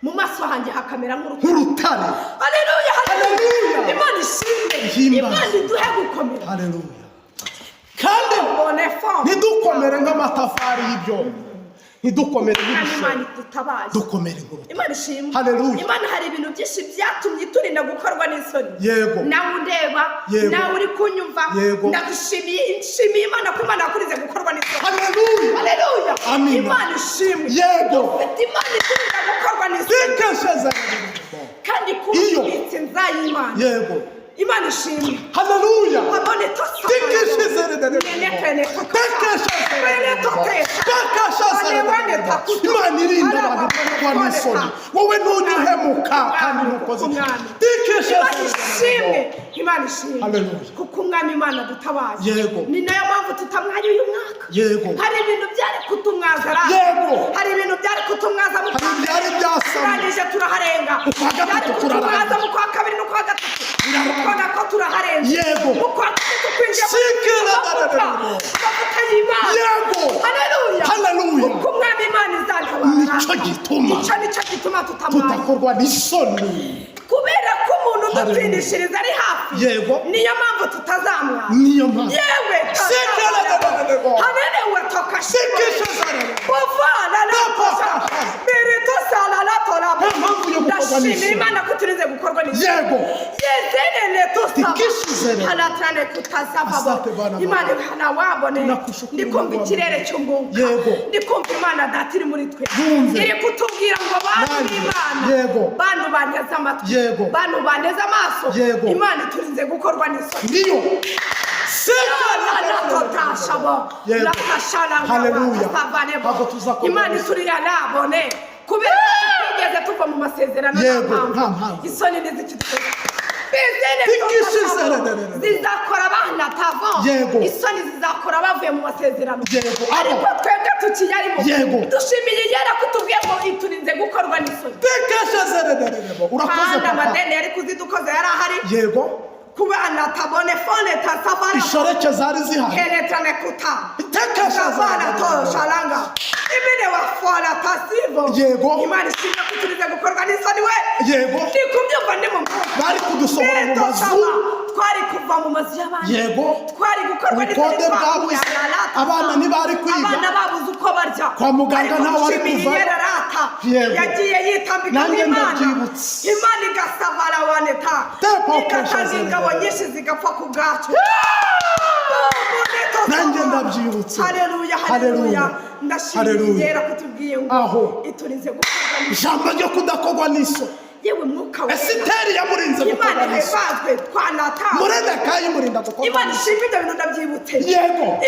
Mu maso hanjye hakamera nk'urutare. Nk'urutare. Haleluya, haleluya! Haleluya. Imana ishimwe. Ihimbaze. Imana iduhe gukomera. Haleluya! Kandi Bone forme. ntidukomere nk'amatafari y'ibyondo, ntidukomere Kandi Imana nk'ibishoro, idutabaye. dukomere nk'urutare. Imana ishimwe. Haleluya. Imana, hari ibintu byinshi byatumye iturinda gukorwa n'isoni. Nawe undeba, nawe uri kunyumva, ndagushimiye, nshimiye Imana ko Imana yakurize gukorwa n'isoni. Haleluya. Haleluya! Amina. Imana ishimwe. Dufite Imana iturinda gukorwa n'isoni. Tikesheze. Kandi kuba Iyo. ubitse nzay'Imana. Imana ishimwe. Haleluya. Abone. Imana irinda abantu gukorwa n'isoni. Wowe ntujya uhemuka kandi ntukoze. Imana ishimwe, Imana ishimwe. Haleluya. Kuko Umwami Imana dutabaye. Ni nayo mpamvu tutamwanya uyu mwaka. Hari ibintu byari kutumwaza ra. Hari ibintu byari kutumwaza mu Hari kwa ibyari byasamye. Turangije turaharenga. Ukwa gatatu Byari kutumwaza turarangiza. mu kwa kabiri n'ukwa gatatu. Kuko nako turaharenze. Mu kwa gatatu twinjiye mu Sikira. mavuta, amavuta y'Imana. Haleluya. Haleluya. Kuko Umwami Imana izantabara. Nicyo gituma Icyo nicyo gituma tutamwaza. tudakorwa n'isoni. Kubera ko umuntu Haleluya. udutsindishiriza ari hafi, niyo mpamvu tutazamwara. Niyo mpamvu. Yewe, Sikira. hanenewe toka. Sikishizana. Bovana Toka. meretosalalatora. Nta mpamvu yo gukorwa Ndashimira n'isoni. Imana ko turinze gukorwa n'isoni. Yezerene tusaba. Tikishizere. Hanatrane kutazavabo. Asante Bwana. Imana hanawabone. Tunakushukuru Ndikumva Bwana. ikirere cy'umwuka. Ndikumva Imana Data iri muri twe. Yumve. Iri kutubwira ngo bantu Nanjye. b'Imana, bantu banteze amatwi, bantu banteze amaso, Imana iturinze gukorwa n'isoni. Ndiyo. Yego. Haleluya. Ntabwo tuzakorwa Imana n'isoni. iturira nabone kubera ko tutigeze tuva mu masezerano. Nta mpamvu. Isoni ntizikidukora. Bizene zizakora abana tavo. Isoni zizakora bavuye mu masezerano. Ariko twebwe tukiyarimo, dushimiye Yera ko tubwiye ngo iturinze gukorwa n'isoni. Tikeshezere. Urakoze, Kandi papa. amadeni yari kuzidukoza yari ahari. Kubana tabone fone tasafara. Ishoreke zari zihari. Keretane kuta. Tekeshezere. Savana to shalanga. Imene wa fora tasivo. Imana ishimwe ko turize gukorwa n'isoni we. Ndi kubyumva ndi mu mwuka. Bari kudusohora mu Beto mazu. saba. Twari kuva mu mazu y'abandi. Twari gukorwa n'isoni. Ubukode bwabuze. Twakuye Abana ntibari kwiga. Abana babuze uko barya. Kwa muganga Ariko ntawe ari dushimiye kuvayo. Yera rata. Yagiye yitambika Nanjye n'Imana. ndabyibutse. Imana igasabara waneta. Tepo Igatanga keshezere. ingabo nyinshi zigapfa ku bwacu. Nanjye ndabyibutse. Haleluya, haleluya! Haleluya. Ndashimiye Haleluya. Yera kutubwiye ngo Aho. iturinze gukorwa n'isoni. Ijambo ryo kudakorwa n'isoni. Yewe Mwuka Wera. Esiteri yamurinze Imana gukorwa n'isoni. ihebazwe twanata. Moridekayi imurinda gukorwa Imana n'isoni. ishimwe, ibyo bintu ndabyibutse.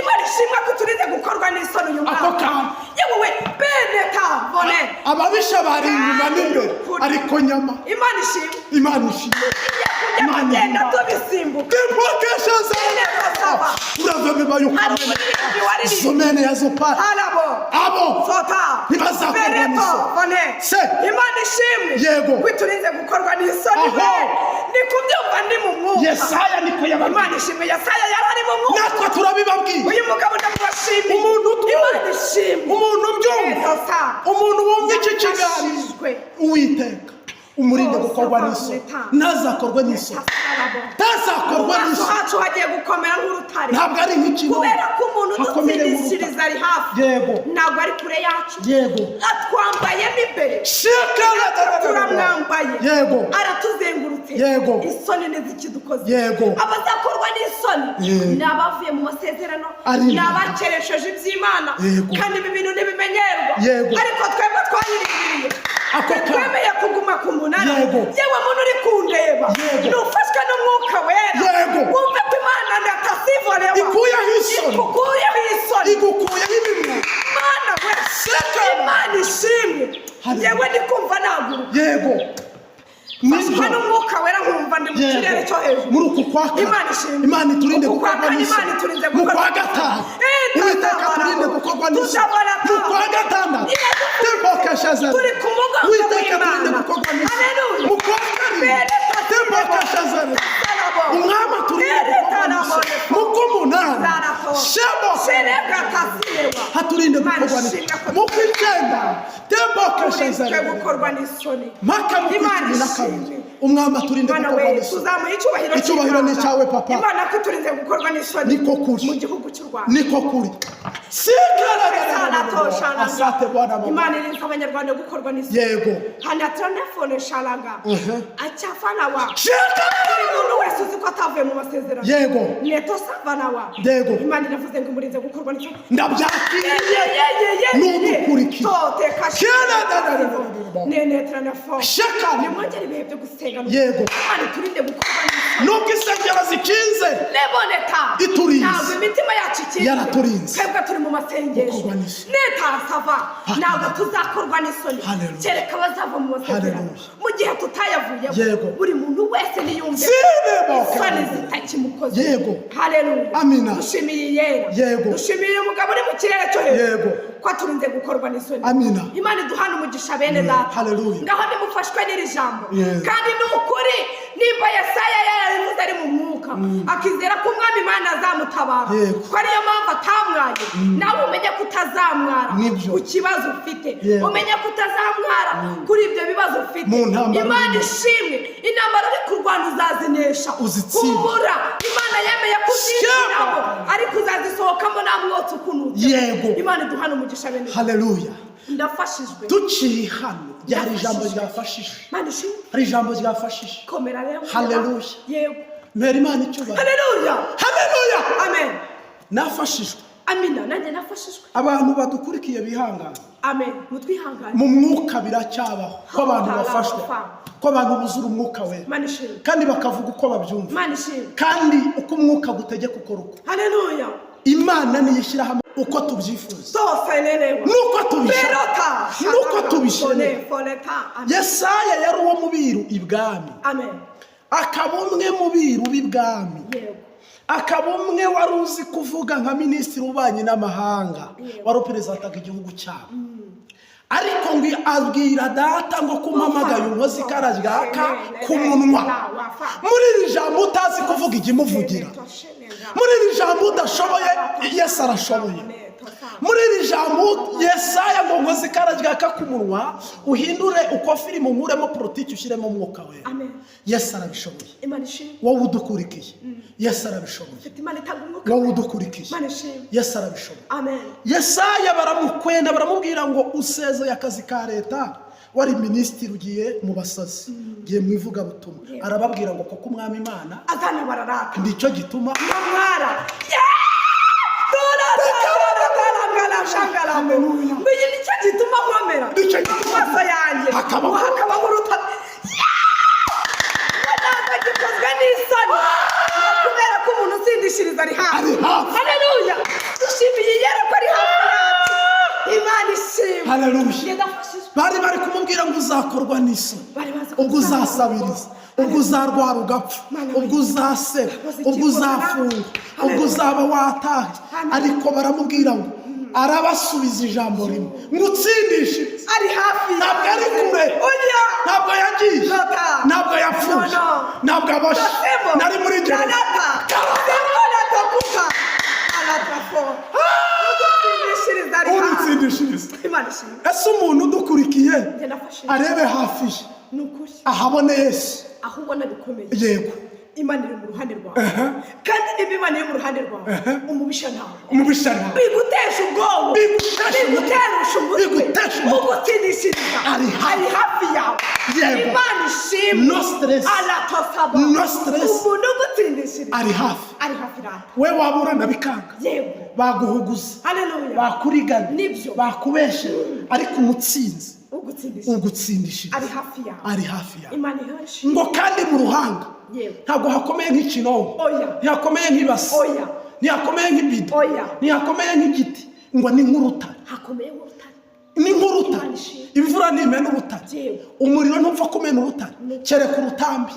Imana ishimwe ko turinze gukorwa n'isoni uyu Ako mwaka. kantu. Yewe we, bene tavone. Ababisha bari inyuma n'imbere, ariko nyama. Imana ishimwe. Imana ishimwe. Igiye kujya kugenda tubisimbuka. Uravamibayo. Hari umuririmbyi waririmbye. Zomene ya zopari. Harabo. Abo Sota. ntibazakorwa Bereto n'isoni. vone. Se. Imana ishimwe. Ko iturinze gukorwa n'isoni Aho. we. Ni kubyumva ndi mu mwuka. Yesaya niko yababwiye. Imana ishimwe, Yesaya yari ari mu mwuka. Natwe turabibabwiye. Uyu mugabo ndamubashimiye. Umuntu utwumva. Imana ishimwe. Umuntu ubyumva, Beto sa. umuntu wumva iki kiganiro, Yafashijwe. Uwiteka umurinde gukorwa n'isoni, ntazakorwe n'isoni, Tasarabo. ntazakorwa Mu maso n'isoni. hacu hagiye gukomera nk'urutare. Ntabwo ari nk'ikinono. Kubera ko umuntu Hakomere udutsindishiriza nk'urutare. ari hafi. Ntabwo ari kure yacu. Atwambayemo imbere. Turamwambaye. Aratuzengurutse. Isoni ntizikidukoze. Abazakorwa n'isoni ni abavuye mu masezerano, Ari ni abakeresheje iby'Imana. Kandi ibi bintu ntibimenyerwa. Ariko twebwe twayirindiriye. Ako kantu. Twemeye kuguma ku munara. Yewe muntu uri kundeba, nufashwe n'Umwuka Wera, wumve ko Imana ndatasivorewa. Ikuyeho isoni. Ikukuyeho isoni. Igukuyeho ibimwe. Mana we! Seka. Imana ishimwe. Haleluya. Yewe, ndi kumva naguruka. Nibyo. Mfashwe n'Umwuka Wera, nkumva ndi mu kirere cyo hejuru. Muri uku kwa kane, Imana ishimwe. Imana iturinde Uku kwa gukorwa kane, n'isoni. Imana iturinze Mu gukorwa. kwa gatanu, Uwiteka aturinde gukorwa n'isoni. Tuzabona. Mu kwa gatandatu, tembokesheze. Turi ku mugongo Uwiteka w'Imana. aturinde gukorwa n'isoni. Haleluya. Mu kwa karindwi, Bene tembokesheze. Sarabo. Umwami aturinde Bene gukorwa n'isoni. tarabo. Mu k'umunani, Zarato. shebo Shereka tasilewa. haturinde Imana gukorwa n'isoni. ishimwe ko Mu kw'icyenda, tembokesheze. Turinzwe gukorwa n'isoni. Mpaka mu Imana 12. ishimwe. Umwami aturinde Mana gukorwa we, n'isoni. tuzamuye icyubahiro Icyubahiro ni cy'Imana. icyawe, Papa. Imana ko iturinze gukorwa n'isoni Niko kuri. mu gihugu cy'u Rwanda. Niko kuri. Asante Bwana Mungu. Imana irinze Abanyarwanda gukorwa n'isoni. Yego. Hanatanefone sharanga acyafanawa. Sheka. Buri muntu wese uzi ko atavuye mu masezerano, neto savanawa. Imana iravuze ngo imurinze gukorwa n'isoni. Ndabyakiriye n'udukurikiye. Sheka. Nimwongere ibihe byo gusenga. Imana iturinde gukorwa n'isoni. Nubwo insengero zikinze, Leboneta. Iturinze. Ntabwo imitima yacu ikinze. Yaraturinze. Twebwe turi mu masengesho. Gukorwa n'isoni. Netasava, ntabwo tuzakorwa n'isoni, Hallelujah. kereka abazava mu masezerano. Hallelujah. Mu gihe tutayavuyemo, buri muntu wese niyumve Sinema. isoni zitakimukoze. Haleluya. Amina. Dushimiye Iyera. Dushimiye uyu mugabo uri mu kirere cyo hejuru, ko aturinze gukorwa n'isoni. Amina. Imana iduhane umugisha, bene data. Hallelujah. Ngaho nimufashwe n'iri jambo. Kandi ni ukuri, nimba Yesaya yarabivuze ari mu mwuka, akizera ko Umwami Imana azamutabara, ko ariyo mpamvu atamwaye, nawe umenye ko utazamwara Nibyo. ku kibazo ufite. Umenye ko utazamwara kuri ibyo bibazo ufite. Mu ntambara Imana urimo. ishimwe. Intambara uri kurwana uzazinesha. Uzitsinde. Humura, Imana yemeye kuzinjiramo, ariko uzazisohokamo nta mwotsi ukunutse. Imana iduhane umugisha, bene. Haleluya. Ndafashijwe. Duciye hano, ryari ijambo ryafashije. Imana ishimwe. Hari ijambo ryafashije. Komera rero. Haleluya. Mpera Imana icyubahiro. Haleluya. Haleluya. Amen. Nafashijwe. Amina, nanjye nafashijwe. Abantu badukurikiye bihangana. Amen, mutwihangane. Mu mwuka biracyabaho ko abantu bafashwa, ko abantu buzura Umwuka Wera, Imana ishimwe. kandi bakavuga uko babyumva, Imana ishimwe. kandi uko umwuka gutegeka ukora uko. Haleluya. Imana niyo ishyira hamwe uko tubyifuza Zose nenewa nuko tubishaka, Perota. nuko tubisheneye. Fone, foneta. Amen. Yesaya yari uwo mu biru ibwami, Amen. akaba umwe mu biru b'ibwami, akaba umwe wari uzi kuvuga nka minisitiri w'ububanyi n'amahanga, wari uperezantaga igihugu cyabo. Ariko ngo abwira Data ngo kumpamagaye unkoze ikara ryaka ku munwa. Muri iri jambo utazi kuvuga, ijya imuvugira. Muri iri jambo udashoboye, Yesu arashoboye. Muri iri jambo Yesaya ngo nkoze ikara ryaka ku munwa, uhindure uko filime, unkuremo politiki, ushyiremo Umwuka Wera. Amen. Yesu arabishoboye. Imana ishimwe. Wowe udukurikiye, Yesu arabishoboye. Mfite Imana itanga umwuka. Wowe udukurikiye, Imana ishimwe. Yesu arabishoboye. Amen. Yesaya baramukwenda, baramubwira ngo usezeye akazi ka leta, wari minisitiri, ugiye mu basazi, ugiye mu ivugabutumwa. Arababwira ngo koko Umwami Imana Azana bararata. nicyo gituma Nyamwara. Haleluya. Ngo iyi nicyo gituma nkomera. Nicyo gituma- Amaso yanjye Hakaba- ngo hakaba nk'urutare. Ngo ntabwo gikozwe n'isoni. Ngo kubera ko umuntu utsindishiriza ari hafi. Ari hafi. Haleluya. Dushimiye Iyera ko ari hafi yacu. Imana ishimwe. Haleluya. Njye ndafashijwe. Bari bari kumubwira ngo uzakorwa n'isoni, Bari bazi ko ubwo uzasabiriza, ubwo uzarwara ugapfa, ubwo uzaseba, ubwo uzafunga, ubwo uzaba wataha. Ariko baramubwira ngo arabasubiza ijambo rimwe ngo utsindishirize Ari hafi. Ntabwo ari kure. Oya. Ntabwo yagiye. Lota. Ntabwo yapfuye. No, no. Ntabwo aboshye. Tasemo. Nari muri gereza. Nanata. Semo natakuka. Alatafo. Udutsindishiriza ari hafi. Udutsindishiriza. Imana ishimwe. Ese umuntu udukurikiye Njye nafashijwe. arebe hafi ye, Ni ukuri. ahabone Yesu. Aho ubona bikomeye, Imana iri mu ruhande rwawe. Kandi niba Imana iri mu ruhande rwawe, umubisha ntawe. Umubisha ntawe. Bigutesha ubwoba. Bigutesha umutwe. Bigutesha umutwe. Bigutesha umutwe. Ugutsindishiriza Ari hafi. ari hafi yawe. Imana ishimwe. No stress. Aratosaba. No stress. Umuntu ugutsindishiriza Ari hafi. ari hafi rata. We waburana bikanga, baguhuguza, Haleluya. bakuriganya, Nibyo. bakubeshe, ariko umutsinzi Ugutsindishiriza ugutsindishiriza ari hafi yawe. Ari hafi yawe. Imana ihashimwe. Ngo kandi mu ruhanga ntabwo hakomeye nk'ikinonko, Oya. ntihakomeye nk'ibasi, Oya. ntihakomeye nk'ibido, Oya. ntihakomeye nk'igiti, ngo ni nk'urutare. Hakomeye nk'urutare. Ni nk'urutare. Imana ishimwe. Imvura ntimena urutare, umuriro ntupfa kumena urutare, kereka urutambi.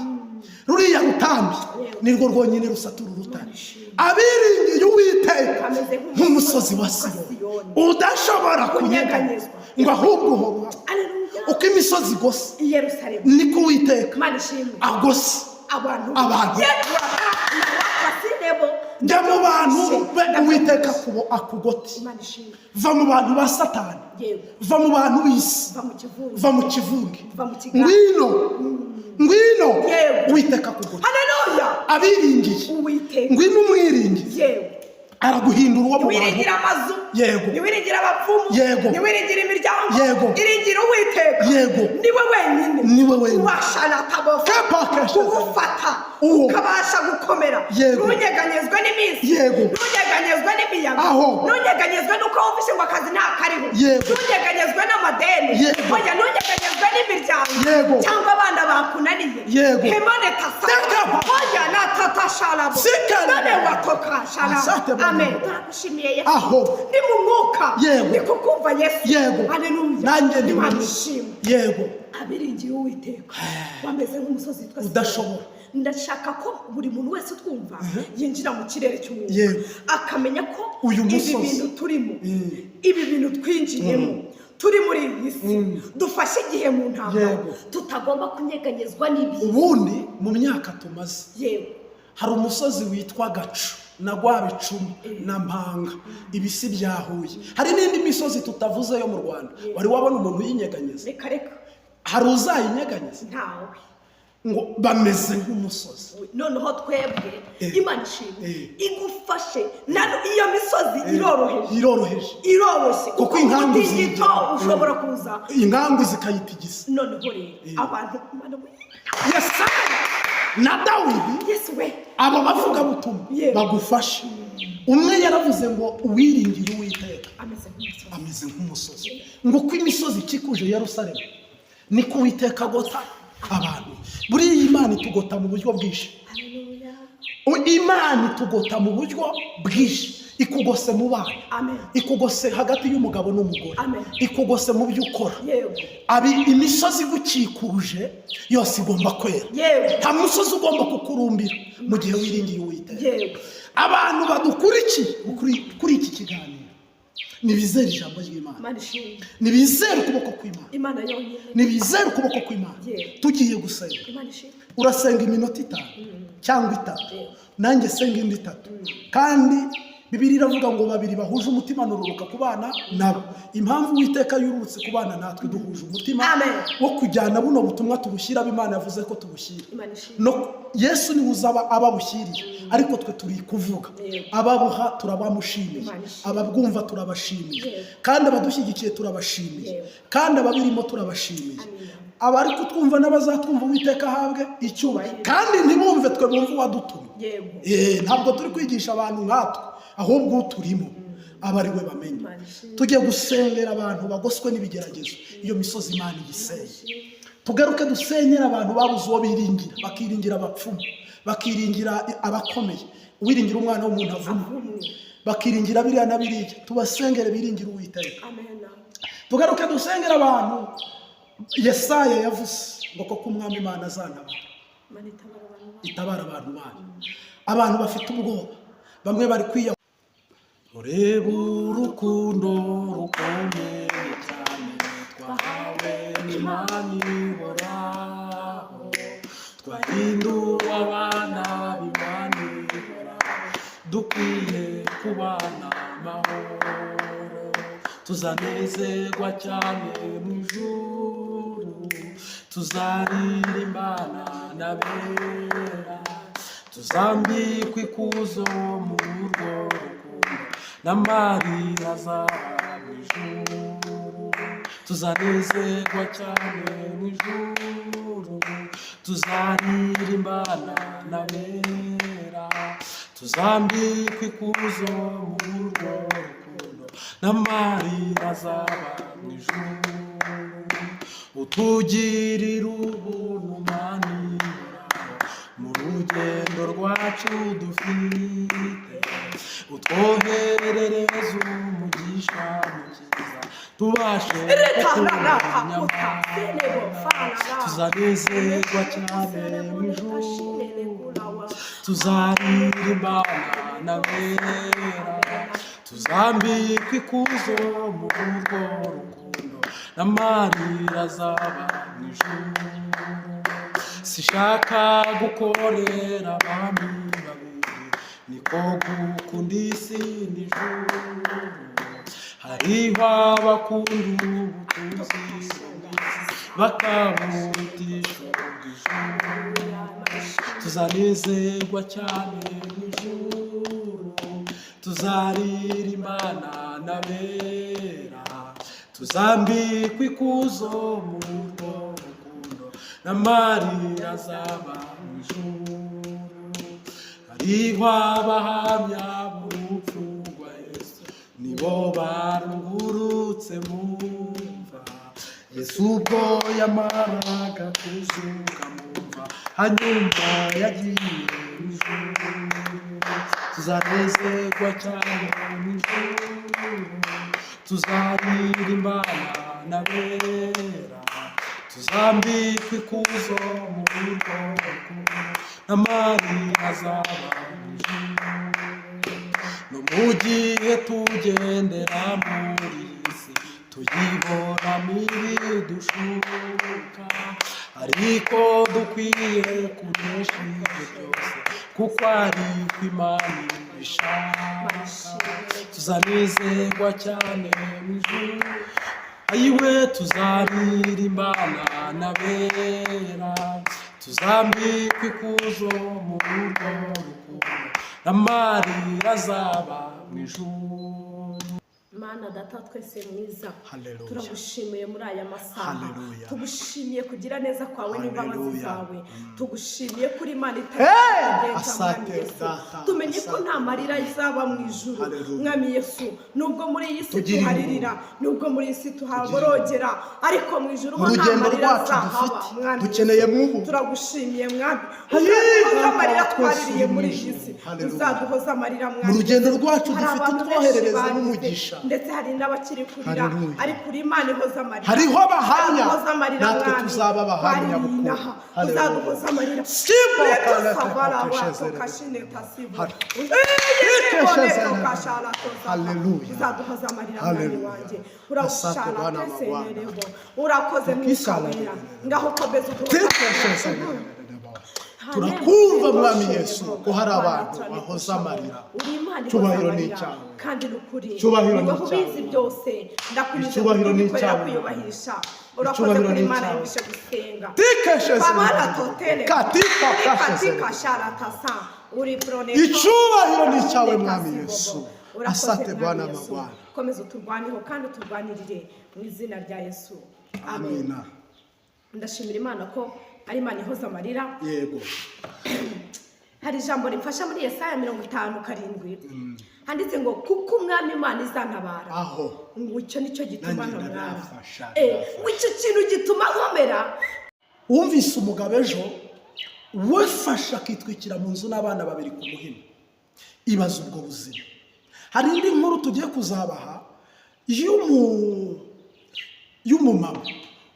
Ruriya rutambi nirwo rwonyine rusatura urutare. Imana ishimwe. Abiringiye Uwiteka Kameze nk'umusozi wa Siyoni udashobora kunyeganyezwa, ngo ahubwo uhora uhamye. Haleluya. Uko imisozi igose, I Yerusalemu. niko Uwiteka Imana ishimwe. agose Abantu. Abantu. Yesu. Jya mu bantu be Uwiteka akugote. Imana ishimwe. Va mu bantu ba Satani. Va mu bantu b'isi. Va mu kivunge. Va mu kivunge. Va mu kigare. Ngwino, ngwino. Uwiteka akugote. Haleluya. Abiringiye. Uwiteka. Ngwino umwiringiye. Araguhindura uwo mu bantu. Ntiwiringira amazu. Ntiwiringira abapfumu. Ntiwiringira imiryango. Iringira Uwiteka. Niwe wenyine Niwe wenyine. ubasha natabofa Kepakeshe. kugufata, Uwo. ukabasha gukomera. Ntunyeganyezwe n'iminsi. Ntunyeganyezwe n'imiyaga. Aho. Ntunyeganyezwe n'uko wumvise ngo akazi ntakariho. Ntunyeganyezwe n'amadeni. Oya, ntunyeganyezwe n'imiryango cyangwa abana bakunaniye. Hemone tasa. Teka. Oya, natatasharabo. Sikana. None watoka sharabo. Asante Bwana. Amen. Turagushimiye Yesu. Aho. Ni mu mwuka. Ni kukumva Yesu. Haleluya. Nanjye ndi Imana mu- ishimwe. Abiringiye Uwiteka bameze nk'umusozi witwa Siyoni. Udashobora. Ndashaka ko buri muntu wese utwumva yinjira mu kirere cy'umwuka, akamenya ko Uyu ibi musozi. bintu turimo, ibi bintu twinjiyemo, turi muri iyi si, dufashe igihe mu ntambara, tutagomba kunyeganyezwa n'ibi. Ubundi mu myaka tumaze, hari umusozi witwa Gacu na Rwabicuma na Mpanga, ibisi bya Huye. Hari n'indi misozi tutavuze yo mu Rwanda. Wari wabona umuntu uyinyeganyeza? Reka reka. Hari uzayinyeganyeza? Ntawe. Ngo bameze nk'umusozi. Noneho twebwe, Imana ishimwe, igufashe. Iyo misozi iroroheje. Iroroheje. Iroroshye. Kuko inkangu umutingito ziyigira. ushobora kuza. Inkangu zikayitigisa. Noneho rero abantu, Imana we. Yesaya na Dawidi, Yesu we. abo bavugabutumwa bagufashe. Umwe yaravuze ngo uwiringira Uwiteka ameze nk'umusozi. Ameze nk'umusozi. Ngo uko imisozi ikikuje Yerusalemu, niko Uwiteka agota abantu. Buriya Imana itugota mu buryo bwinshi. Haleluya. Imana itugota mu buryo bwinshi. Ikugose mu bana. Amen. Ikugose hagati y'umugabo n'umugore. Amen. Ikugose mu byo ukora. Abi imisozi igukikuje yose igomba kwera. Nta musozi ugomba kukurumbira mu gihe wiringiye Uwiteka. Abantu badukurikiye kuri iki kiganiro, nibizere ijambo ry'Imana. Imana ishimwe. Nibizere ukuboko kw'Imana. Imana yonyine. Nibizere ukuboko kw'Imana. Tugiye gusenga. Imana ishimwe. Urasenga iminota 5 cyangwa 3, nanjye senga indi 3. Kandi Bibiliya iravuga ngo babiri bahuje umutima nururuka kubana nabo. Impamvu Uwiteka yururutse kubana natwe, duhuje umutima Amen. wo kujyana buno butumwa tubushyira abo Imana yavuze ko tubushyira. Imana ishimwe. No Yesu niwe uzaba ababushyiriye, ariko twe turi kuvuga. Ababuha turabamushimiye, Imana ishimwe. ababwumva turabashimiye, kandi abadushyigikiye turabashimiye, kandi ababirimo turabashimiye. Amen. Abari kutwumva n'abazatwumva, Uwiteka ahabwe icyubahiro. Kandi ntibumve twe, bumve uwadutumye. Ntabwo turi kwigisha abantu nkatwe, ahubwo uturimo aba ari we bamenye. Imana ishimwe. Tujye gusengera abantu bagoswe n'ibigeragezo, iyo misozi Imana iyisenye. Tugaruke dusenyera abantu babuze uwo biringira, bakiringira abapfumu, bakiringira abakomeye. Uwiringira umwana w'umuntu avumwe, bakiringira biriya na biriya. Tubasengere biringira Uwiteka. Amen. Tugaruke dusengera abantu Yesaya yavuze ngo koko Umwami Imana azantabara. Imana itabara abantu bayo. Itabara abantu bayo. Abantu bafite ubwoba, bamwe bari kwiya. Urebe urukundo rukomeye cyane twahawe n'Imana ihoraho, twahinduwe abana b'Imana ihoraho, dukwiye kubana amahoro. Tuzanezerwa cyane mu ijuru, tuzaririmbana n'abera, tuzambikwa ikuzo mu urwo rukundo, n'amarira azaba mu ijuru. Tuzanezerwa cyane mu ijuru, tuzaririmbana n'abera, tuzambikwa ikuzo mu urwo rukundo, n'amarira azaba mu ijuru. Utugirira ubuntu Mana ihoraho, mu rugendo rwacu dufite, utwoherereze umugisha mukiza, tubashe Reka, ra, ra, kukumenya. uta, senebo, fara, ra. Tuzanezerwa cyane mu ijuru, tuzaririmbana n'abera, tuzambikwa ikuzo mu urwo rukundo, n'amarira azaba mu ijuru. Sishaka gukorera abami babiri, Niko gukunda isi n'ijuru. Hariho abakunda ubutunzi, bakaburutisha ubw'ijuru. Tuzanezerwa cyane mu ijuru, tuzaririmbana n'abera, tuzambikwa ikuzo mu urwo rukundo, n'amarira azaba mu ijuru. Hariho abahamya b'urupfu rwa Yesu, nibo barungurutse mu mva. Yesu ubwo yamaraga kuzuka mu mva, hanyuma yagiye mu ijuru. Tuzanezerwa cyane mu ijuru, tuzaririmbana n'abera, tuzambikwa ikuzo mu buryo rukundo, n'amarira azaba mu ijuru. No mu gihe tugendera muri iyi si, tuyibonamo ibidushuka, ariko dukwiye kunesha ibyo byose, kuko ari ko Imana ibishaka. Tuzanezerwa cyane mu ijuru, ayiwe, tuzaririmbana n'abera, tuzambikwa ikuzo mu buryo rukundo, n'amarira azaba mu ijuru. Mana Data wa twese mwiza, Hallelujah. turagushimiye muri aya masaha. Hallelujah. Tugushimiye kugira neza kwawe n'imbabazi Hallelujah. zawe. Tugushimiye kuri Imana Hey! itagenza. Asante, Mwami Yesu, Data. tumenye ko Asante. nta marira azaba mu ijuru. Hallelujah. Mwami Yesu, nubwo muri iyi si Tugire tuharirira, nubwo muri iyi si tuhaborogera, ariko mu ijuru Mu ho nta rugendo marira rwacu azahaba. dufite, Mwami dukeneye Yesu, mwubu. turagushimiye Mwami. Hayi, Uzaduhoza amarira Data wa twese twaririye uri muri mu iyi ijuru. si. Hallelujah. Uzaduhoza amarira, Mwami. Mu rugendo rwacu Hari dufite, abantu benshi utwoherereze barize, n'umugisha. ndetse hari n'abakiri kurira, Hallelujah. ariko uri Imana ihoza amarira. Hariho abahamya, Uzaduhoza amarira, natwe Mwami. tuzaba abahamya Twariye bukuru. inaha. Hallelujah. Uzaduhoza amarira. Simba Leto kana savala teka wato shezere. kashine tasibu. Hallelujah. Hallelujah. Uzaduhoza amarira, Mwami Hallelujah. wanjye. Asante Uragushana Bwana mabwana. tesenereho. Urakoze Mwuka Tukisala Wera. Ngaho komeza uduhoze. Turakumva Mwami Yesu ko hari abantu bahoza amarira. Cyubahiro ni icyawe. Kandi ni ukuri. Icyubahiro ni Ni wowe icyawe. ubizi byose. Ndakunyuze Icyubahiro ni kubikorera icyawe. kwiyubahisha. Urakoze Icyubahiro kuri ni Imana icyawe. yumvishe gusenga. Tikesheze. Babara totele. Katika kasheze. Katika sharatasa. Uri prone. Icyubahiro ni icyawe, Mwami Yesu. Urakoze, Asante Mwami Bwana Yesu. mabwana. Komeza uturwaneho kandi uturwanirire mu izina rya Yesu. Amen. Amina. Ndashimira Imana ko ari Imana ihoza amarira. Yego. Hari ijambo rimfasha muri Yesaya 57, handitse ngo: "Kuko Umwami Imana izantabara." Aho. Ngo icyo nicyo gituma Nanjye ntamwara. ndabafasha, ndabafasha. Ngo icyo kintu gituma nkomera. Wumvise umugabo ejo wafashe akitwikira mu nzu n'abana babiri ku Muhima. Ibaza ubwo buzima. Hari indi nkuru tugiye kuzabaha y'umumama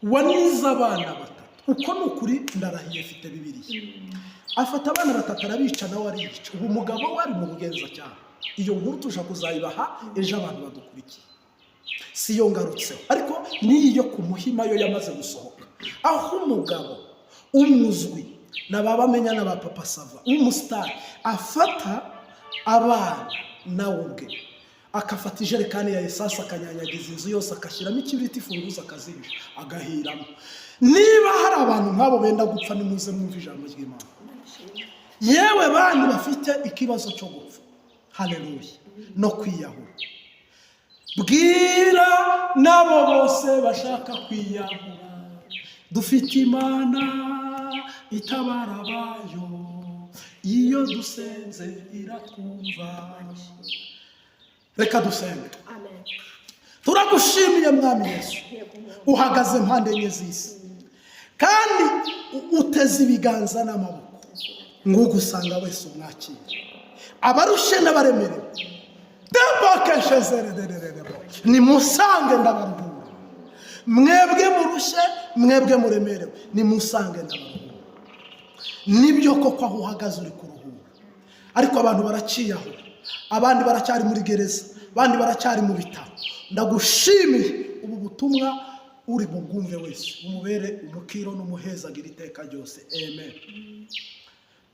wanize abana batatu. Uko ni ukuri, ndarahiye, mfite Bibiliya. Afata abana batatu arabica, nawe ariyica. Ubu umugabo we ari mu bugenzacyaha. Iyo nkuru tuja kuzayibaha ejo abantu badukurikiye. Si yo ngarutseho, ariko n'iyi yo ku Muhima yo yamaze gusohoka, aho umugabo umuzwi na ba Bamenya na ba Papa Sava w'umusitari afata abana, nawe ubwe akafata ijerekani ya esanse, akanyanyagiza inzu yose, agashyiramo ikibiriti, imfunguzo akazihisha, agahiramo. Niba hari abantu nk'abo benda gupfa, nimuze mwumve ijambo ry'Imana. Yewe bantu bafite ikibazo cyo gupfa, haleluya, no kwiyahura, bwira n'abo bose bashaka kwiyahura: dufite Imana itabara abayo. Iyo dusenze iratwumva. Reka dusenge. Amen. Turagushimiye Mwami Yesu. Yego, Mwami. Uhagaze mpande enye z'isi kandi uteze ibiganza n'amaboko ngo ugusanga wese umwakire, abarushe n'abaremerewe debokeshezererererebo nimusange ndabaruhura. Mwebwe murushye, mwebwe muremerewe, nimusange ndabaruhura. Nibyo koko, aho uhagaze uri kuruhura, ariko abantu baraciyahura, abandi baracyari muri gereza, abandi baracyari mu bitaro. Ndagushimiye, ubu butumwa uri bubwumve wese bumubere umukiro n'umuhezagira iteka ryose. Amen.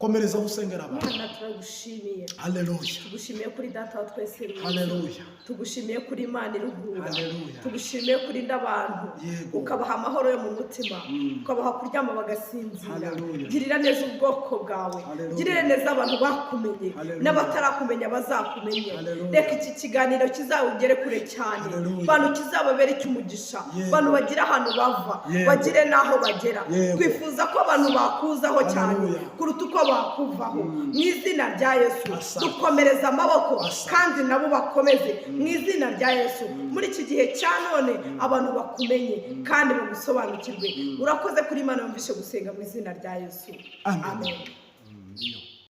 Komereza aho usengera abantu. Mana, turagushimiye. Haleluya. Tugushimiye kuri Data wa twese mwiza. Haleluya. Tugushimiye kuri Imana iruhura. Haleluya. Tugushimiye kurinda abantu, ukabaha amahoro yo mu mutima, ukabaha kuryama bagasinzira. Haleluya. Girira neza ubwoko bwawe. Haleluya. Girira neza abantu bakumenye Haleluya. n'abatarakumenya bazakumenye. Haleluya. Reka iki kiganiro kizawugere kure cyane, Haleluya. bantu kizababere icy'umugisha, bantu bagire ahantu bava, bagire n'aho bagera. Twifuza ko abantu bakuzaho cyane kuruta uko bakuvaho, mu izina rya Yesu. Asante. Dukomereza amaboko Asante. kandi nabo bakomeze, mu izina rya Yesu. Muri iki gihe cya none abantu bakumenye kandi bagusobanukirwe. Urakoze kuri Imana yumvishe gusenga, mu izina rya Yesu. Amen. Amen. Ndiyo.